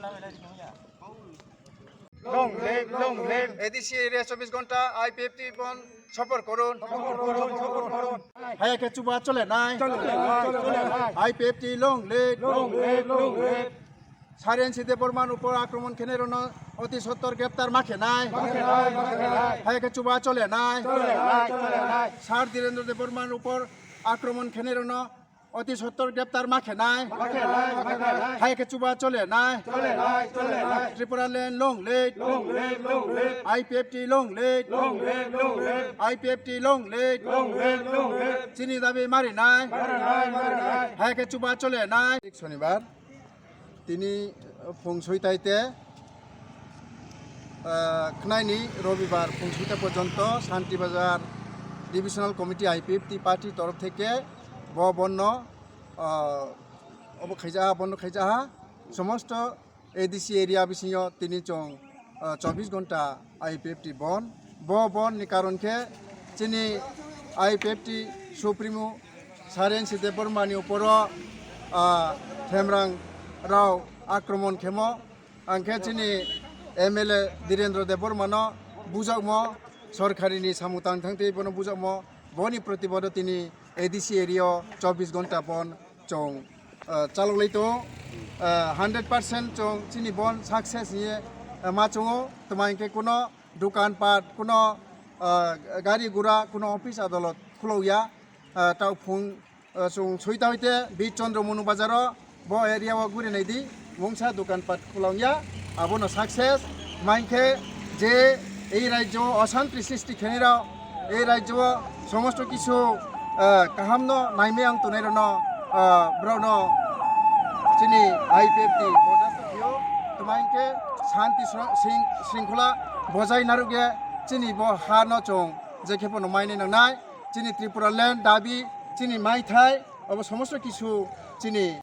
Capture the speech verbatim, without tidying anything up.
Long live, long live. ADC area চব্বিশ ঘন্টা আইপিএফটি বন্ধ সফল করুন। হায়াকে চুবা চলে নাই। চলে নাই, চলে নাই। IPFT long live। Long live, long live. সারেন সিদে বর্মার উপর আক্রমণ খেনে রণ অতি সত্তর গ্রেপ্তার মাখে নাই। মাখে নাই, মাখে নাই। হায়াকে চুবা চলে নাই। চলে নাই, চলে নাই। স্যার ধীরেন্দ্র দেব বর্মার উপর আক্রমণ খেনে রণ অতি সত্তর গ্রেপ্তার মাখে নাই। মাখে নাই, মাখে নাই। হায়াকে চুবা চলে নাই। চলে নাই, চলে নাই। Tripura land long live। Long live, long live. IPFT long live। Long live, long live. IPFT long live। Long live, long live. চিনি দাবি মারি নাই। মারি নাই, মারি নাই। হায়াকে চুবা চলে নাই। শনিবার তিনি ফংসই তাইতে, আহ, khnaini robibar phung soita porjonto Shanti Bazar Divisional Committee I P F T party torof theke bo bonno, ah, obo khaija, bonno khaija ha. Somosto A D C area bisingo tini chong, ah, chobbish ghonta I P F T bon. Bo bon ni karon khe chini I P F T supremo Saren Side Bormani uporo, ah, Themrang rao akromon khemo. Angkhe chini M L A Dhirendra Debbarmano bujakmo, sorkarini samung tang thang tei bono bujakmo, boni protibodo tini A D C area o chobbish ghonta bon chong, ah, chalok lai tongo. Ah, hundred percent chong chini bon success hiye, ah, ma chongo. Tma hinkhe kuno dukan pat, kuno, ah, gari gura, kuno office adolot khulok ya. Ah, tao phung, ah, chwng soita hoite Bir Chandra Manu Bazar o bo area o guri nai di, mungsa dukan pat khulong ya, abono success. Mankhe je ei rajyo o osanti srishti khenai rok, ei rajyo o somosto kisu, ah, kaham no naimai ang tongnai rok no, ah, borok no chini I P F T bordasto khio, tma hinkhe shanti sro-, sring-, shringkhola bojai narwk ye chini bo ha no chwng je khe bono mainai nangnai. Chini Tripura land dabi, chini maithai, obo somosto kisu chini